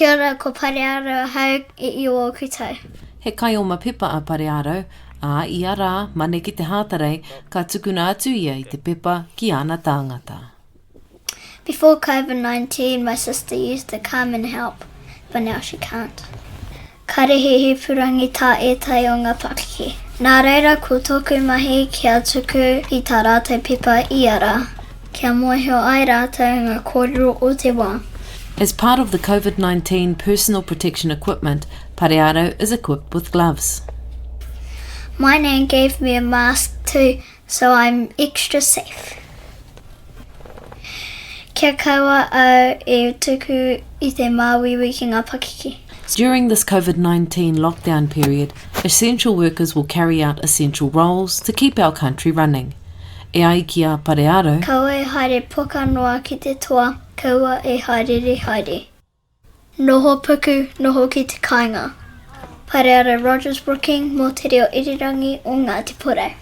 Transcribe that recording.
Kia ora, ko Pareārau ahau i Io ōku tau. He kaioma pepa a Pareārau, ā, ia rā, Mane ki te Hātarei, ka tukuna atu ia i te pepa ki ana tāngata. Before Covid-19 my sister used to come and help, but now she can't. Kare he hīpurangi tā ētahi o ngā pakeke. Nā reira ko tōku mahi kia tuku i tā rātou pepa ia rā, kia mōhio ai rātou ngā kōrero o te wā. As part of the Covid-19 personal protection equipment, Pareārau is equipped with gloves. My nan gave me a mask too, so I'm extra safe. Kia kaua au e tuku i te māuiui ki ngā pakeke. During this Covid-19 lockdown period, essential workers will carry out essential roles to keep our country running. E ai ki a Pareārau. Kaua e haere poka noa ki te toa, kaua e haereere haere. Noho puku, noho ki te kāinga. Pareara Rogers Brooking mō Te Reo Irirangi o Ngāti Porou.